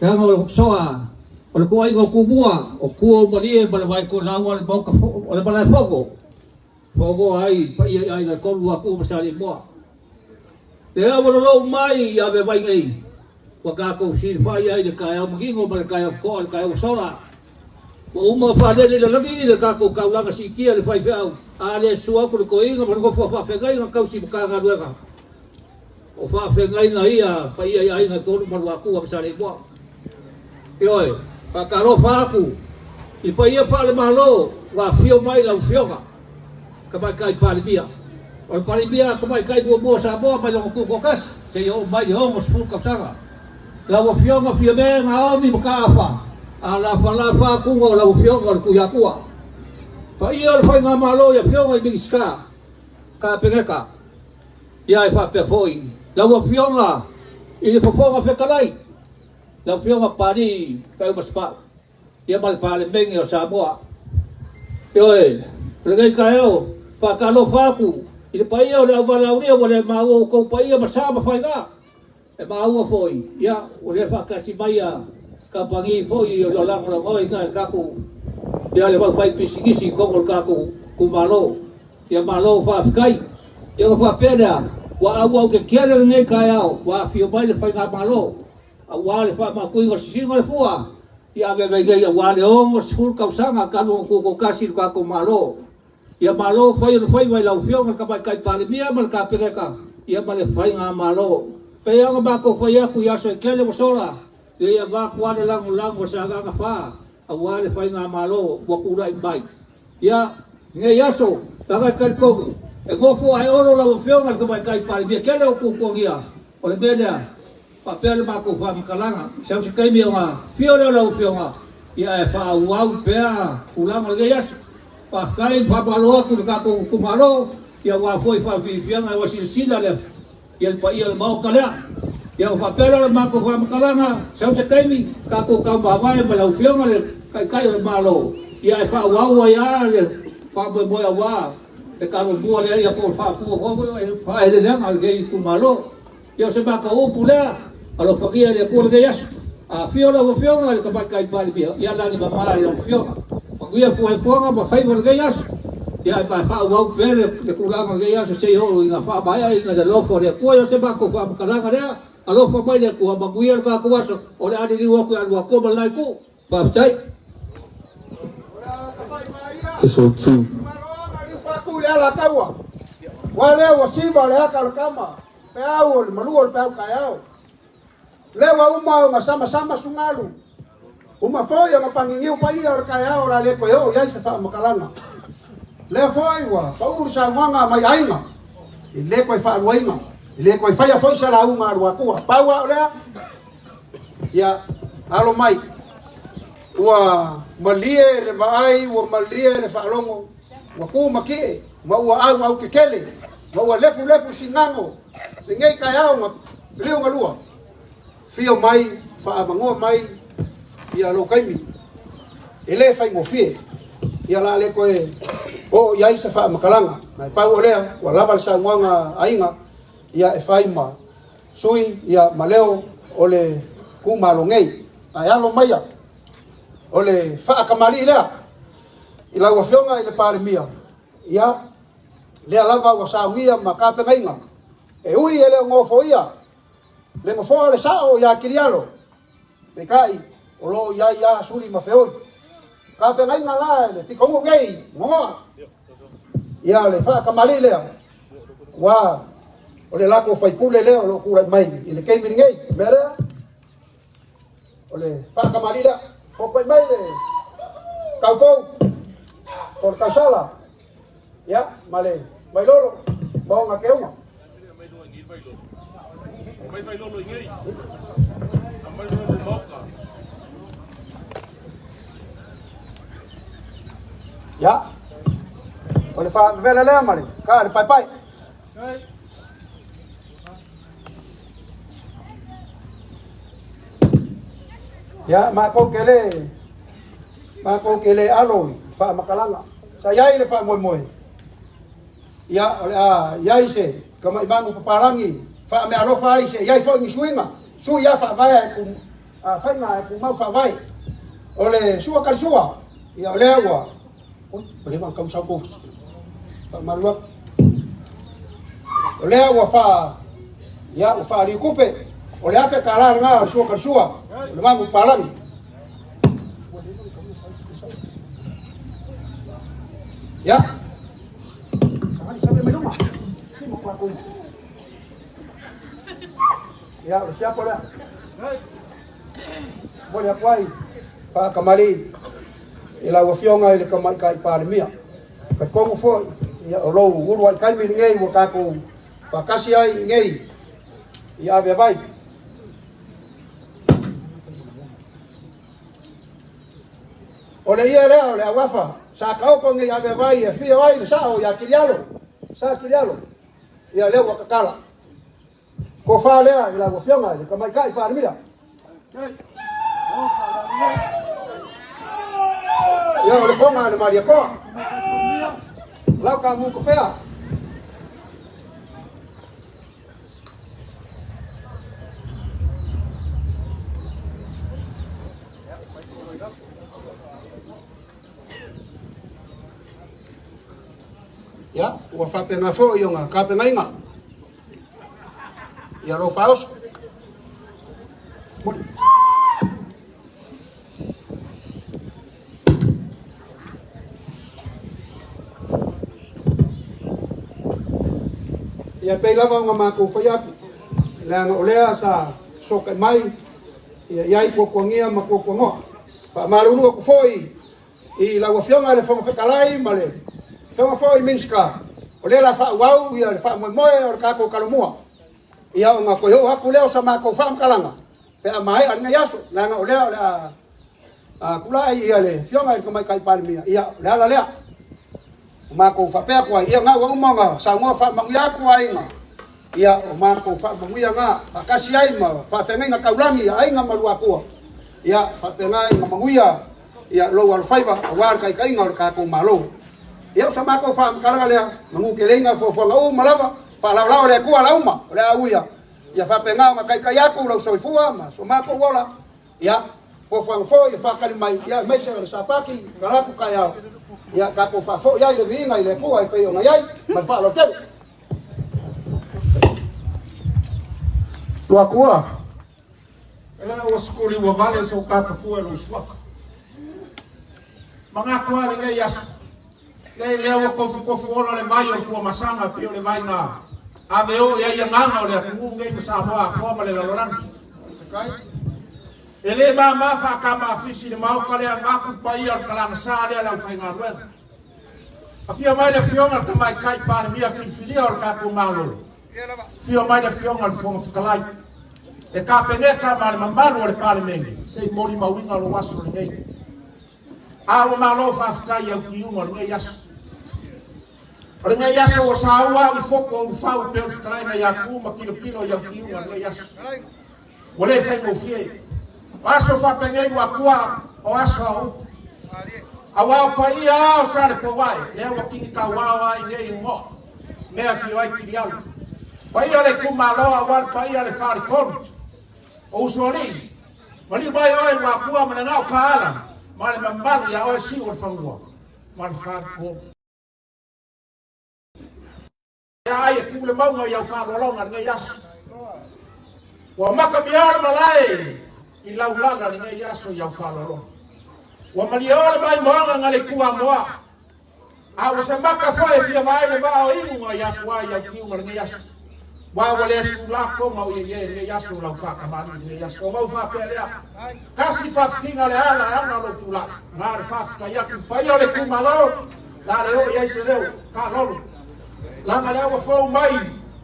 Leaga o Lotosoa, o le tuaiga o Tumua, o tua o Malie ma le Vaitoelau le maota o le malae fono. Fono ai paia i aiga e tolu a Tuu ma Saleimoa. Lea ua lolou mai i ave vai nei, ua tatou silafai ai le taeao manino ma le taeao totoa le taeao ua sola. Ua uma ona faalele i le lagi le tatou taulaga siitia i le faifeau, a le sua atu le toeaina ma le nofo a faafeagaiga tausi Matagaluega. O faafeagaiga ia paia i aiga e tolu ma Luatua ma Saleimoa. Ioe, faatalofa atu i paia faale-Malo ua afio mai lau Afioga Tamaitai Palemia. O le Palemia Tamaitai muamua o Samoa mai lona tutoatasi seia oo mai i le 60 tausaga. Lau Afioga Fiame Naomi Mataafa, a lafalafa atuga o lau Afioga o le Tuiatua. Paia o le Faigamalo i Afioga i Minisita, Kapeneta, ia e faapea foi lau Afioga i le Fofoga Fetalai, lau Afioga Papalii Faiumasepau. Ia ma le Palemene o Samoa. Ioe, o lenei taeao, faatalofa atu i le paia o le auvalaaulia ua le maua outou paia ma sa ma faiga. E maua foi, ia, ua le faatasi mai a kamupani foi o lo lagolagoina e le tatou, ia le aufaipisinisi i totonu o le tatou itumalo. Ia malo faafetai. Ia ona faapea lea, ua auau tetele lenei taeao, ua afio mai le Faigamalo. Aua le faamatuina o sisiga o le fua i aveave nei aua le 60 tausaga talu ona tutoatasi lo tatou Malo. Ia malo fai o le faiva i lau Afioga i le Tamaitai Palemia ma le Kapeneta ia ma le Faigamalo. Pei lava ona matou fai atu i aso e tele ua sola, ia ia avatu lava le lagolago a Sagaga 4 aua le Faigamalo ua tulai mai. Ia, lenei aso, leaga e talitonu, e nofo ae olo lau Afioga i le Tamaitai Palemia, tele o tuatuagia o le mea lea, Faapea le matou faamatalaga, sau se taimi ona afio lea o lau Afioga, ia ae faaauau pea tulaga o lenei aso. Faafetai ma faamalo atu i le tatou itumalo, ia aua foi faafiafiaga ua silasila le ia le paia o le Maota lea. Ia ona faapea lea o le matou faamatalaga, sau se taimi tatou taumavae ma lau Afioga le Taitai o le Malo, ia ae faaauau ai lava le faamoemoe aua le Talomua lea ia po o le faafua foi faaeleeleaga a lenei itumalo. Ia o se matou upu lea, alofagia e le Atua lenei aso. Afio lau Afioga i le Tamaitai Palemia, ia lagi mama i lau Afioga. Manuia fuafuaga ma faiva lenei aso. Ia e ma faaauau pea le tulaga o lenei aso se i oo ina faamaea ina le alofa o le Atua. Ia o se matou faamatalaga lea, alofa mai le Atua, manuia le tatou aso, o le a liliu atu ia Luatua ma le la itu. Faafetai. Ua lea ua siva le aka o le kama, peau o le malu o le peau taeao. Lea ua uma ona samasama sugalu, uma foi ona pagigiu paia o le taeao o le a le toe oo i ai se faamatalaga. Lea foi ua pau le saunoaga mai aiga, e le toe faaluaina, e le toe faia foi se lauga a Luatua. Pau lava o lea, ia alo mai, ua malie le vaai, ua malie le faalogo, ua tu matie, ma ua auau tetele, ma ua lefulefu sigago lenei taeao na liugalua. Fio mai, faamanoa mai ia lou taimi, e le faigofie. Ia la le toe oo i ai se faamatalaga. Ma e pau o lea, ua lava le saunoaga a aiga, ia e fai ma sui ia ma leo o le itumalo nei. Ae alo maia, o le faatamalii lea i lau Afioga i le Palemia, ia, lea lava ua saunia ma tapenaina. E ui e le o gofoia le nofoa o le sao iā Kilialo, peitai o lo o i ai lava suli ma feoi. Tapenaiga la e le pitonuu nei gogoa ia le faatamalii lea, ua o le latou faipule lea o lo o tulai mai i le taimi lenei. O le mea lea, o le faatamalii lea. Popoe mai le taupou o le tausala, ia, ma le Vailolo ma ona teuga. Ia, o le faavela lea ma le kaa le paepae. Ia, matou te le matou te le alo i faamatalaga. Sa i ai le faamoemoe, ia, o le a i ai se tamai manu papalagi faameaalofa ai se i ai foi ni suiga, sui lava faavae ae ku, a faiga ae tumau faavae. O le sua kalisua, ia o lea ua, ui, ua leva ona tau sau kou faamalu atu. O lea ua faa, ia, ua faaliutupe, o le $1,000 lena o le sua kalisua, o le manu papalagi. Ia. Ia, o le siapo lea. Momoli atu ai faakamalii i lau Afioga i le Tamaitai Palemia. Talitonu foi, ia, o lou uluai taimi lenei ua tatou faatasi ai i inei i Aveavai. O le ia lea o le auafa sa taoto nei Aveavai e afio ai le sao ia Kilialo, Sa Kilialo, ia lea ua tatala. Tofa lea i lau Afioga i le Tamaitai Palemia. Ia o le koga a le Malietoa. Lau ka mu kofea. Ia, ua faapena foi ona tapenaina ia lou faaoso. Muli. Ia pei lava ona matou fai atu, leaga o lea sa fesootai mai ia i ai puapuagia ma puapuagoa. Faamalulu atu foi i lau Afioga i le Fofoga Fetalai ma le Afioga foi i Minisita, o lea o le a faaauau le faamoemoe o le tatou Talomua. Ia ona toe oo atu lea o sa matou faamatalaga pe a maea lenei aso, leaga o lea o le a tulai ia le Afioga i le Tamaitai Palemia, ia o le ala lea. O matou faapea atu ai, ia na ua uma ona saunoa faamanuia atu aiga, ia o matou faamanuia na faatasi ai ma faafeagaiga taulagi a aiga ma Luatua, ia faapena ina manuia ia lou alofaiva aua le taitaiga o le tatou Malo. Ia o sa matou faamatalaga lea, manu tele fuafuaga uma lava, faalaolao le Atua ala uma, o le a uia, ia faapena ona taitai atu lau soifua ma so matou ola, ia fuafuaga foi e faatali mai, ia aemaise o le Sapati, talaatu taeao, ia tatou faafoi ai le viiga i le Atua e pei ona i ai, ma le faaaloalo tele. Luatua, e lea ua sukuli ua vale so kapafua e lou suafa. Manatu a lenei aso, le lea ua kofukofu ola le vai o le Tuamasaga pei o le vai na ave o i ai agaga o le atunuu nei ma Samoa atoa ma le lalolagi. E le mama faatama afisi i le maota lea vaeatu paia o le kalagasa lea le aufaigaluega. Afio mai le Afioga i le Tamaitai Palemia filifilia o le tatou Malo. Afio mai le Afioga i le Fofoga Fetalai, le Kapeneta ma le mamalu o le Palemene, se i molimauina lou aso lenei. A ua malo faafetai i au tiuga o lenei aso. O lenei aso ua saua au i foko o Ulufau pei o le fetalaiga ia Tu ma tilotilo i au tiuga o lenei aso. Ua le faigofie. O aso faapenei Luatua, o aso a upu. Aua o paia a o Salepouae, lea ua kini tauao a i nei ugoa, mea afio ai Kilialo. Paia o le itumalo aua le paia o le Faletolu, o Usoalii, maliu mai oe Luatua ma le gao paala ma le mamalu ia oe Siu o le Fanua ma le Faletolu. Lea ai e tu le mauga i au faaaloaloga lenei aso. Ua maka miao le malae i laulala lenei aso i au faaaloaloga. Ua maliao le maimoaga nga le itu Amoa. A ua se maka foi e fia vaai le vaa o igu nga i atua i au kiuga lenei aso. Ua ua le sula koga o ie lenei aso o lau faakamali'i lenei aso. Ona ou faapea lea, tasi faafitiga le ala e ana lou tulai, na le faafetai atu i paia o le itumalo, la le oo i ai se leo, taalolo. Leaga lea ua fou mai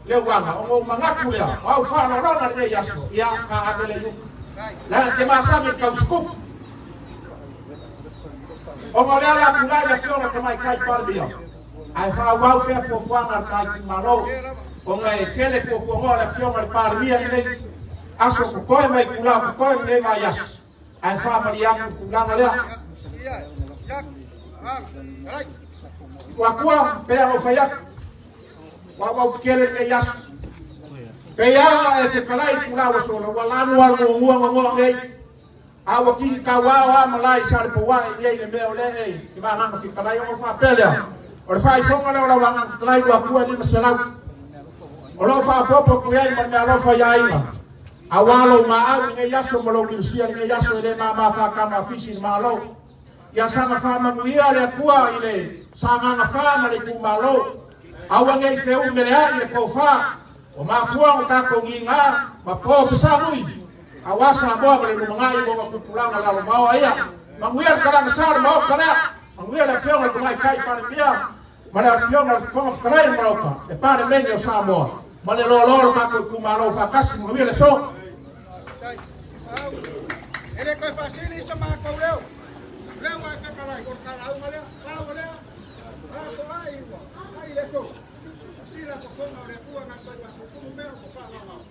le uaga, ona ou manatu lea, o au faaaloaloga lenei aso, ia, ka ave lea i uta. Leaga te masani i le tausitupu. Ona o lea o le a tulai le Afioga i le Tamaitai Palemia, ae faaauau pea fuafuaga a le ta itumalo, ona e tele tuatuanoa le Afioga i le Palemia lenei aso totoe ma itula totoe lenei vaiaso, ae faamalie atu le tulaga lea. Tuatua, pei ona ou fai atu, ua auau tele lenei aso. Pei lava e fetalai i le tulaga ua sola, ua lanu lava le muamua gogoa nei. A ua kili tauao a malae i Salepouae i ai le mea o lea e i va Agaga Fetalai ona faapea lea, o le faaifoga lea o lau Agaga Fetalai 2 Atua e 500 o lo o faaopoopo atu i ai ma le meaalofa i aiga aua lou maau i lenei aso ma lou liusia i lenei aso e le mama faatama afisi i le Malo. Ia saga faamanuia le Atua i le Sagaga Fa ma le itumalo. Aua ne i feumeleai le tofa ua mafua ona tatou giga ma pofesa nui aua Samoa ma le lumanai i ona tupulaga lalovaoa ia. Manuia le talaga sa o le Maota lea. Manuia le Afioga i le Tamaitai Palemia ma le Afioga i le Fofoga Fetalai o le Maota, le Palemene o Samoa ma le loaloa o le tatou itumalo faatasi. Manuia le aso. E le toe faasili se matou leo. Leo ua e fetalai, o le talauga lea, pau lea, atoai ua ai le aso. Sila totoga o le Atua na toe faatutumu mea o faaaloalo.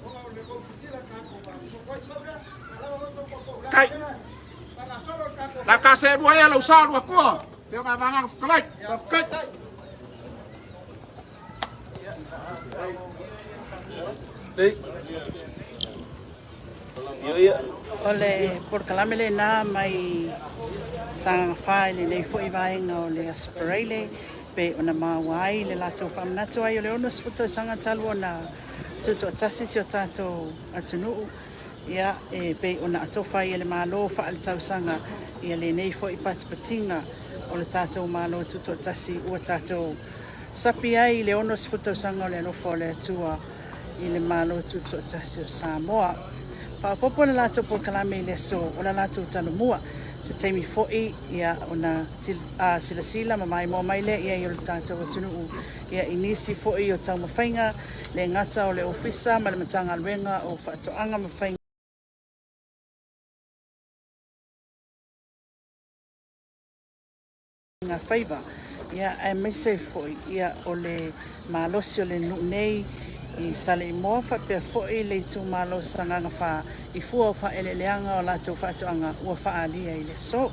Ona o le sila tatou ba. Pau lea, Tai. La ka se lua ia lau sa lua kua. Te o ngā vānganga whakalai. Ka whakai. O le polokalame lena mai Sagaga 4 i lenei foi vaega o le Aso Faraile pei ona maua ai le latou faamanatu ai o le 60 tausaga talu ona tutoatasi si o tatou atunuu ia e pei ona atofa ai e le Malo faaletausaga ia lenei foi patipatiga o le tatou Malo tutoatasi ua tatou sapi ai i le 60 tausaga o le alofa o le Atua i le Malo Tutoatasi o Samoa. Faaopoopo le latou polokalame i le aso o le latou Talomua, se taimi foi ia ona silasila ma maimoa mai lea i ai o le tatou atunuu ia i nisi foi o taumafaiga le gata o le Ofisa ma le Matagaluega o Faatoaga ma Faiga Faiva, ia, aemaise foi ia o le malosi o le nuu nei i Saleimoa faapea foi le itumalo o Sagaga 4 i fua o faaeleeleaga o latou faatoaga ua faaalia i le aso.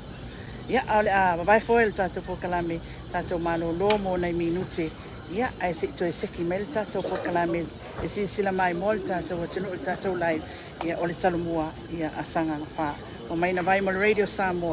Ia, a o le a vavae foi le tatou polokalame, tatou malolo mo nai minute, ia, ae se i toe seki mai le tatou polokalame e silasila maimoa le tatou atunuu i le tatou live, ia, o le Talomua, ia, a Sagaga 4. Omai na vai mo le Radio Samoa.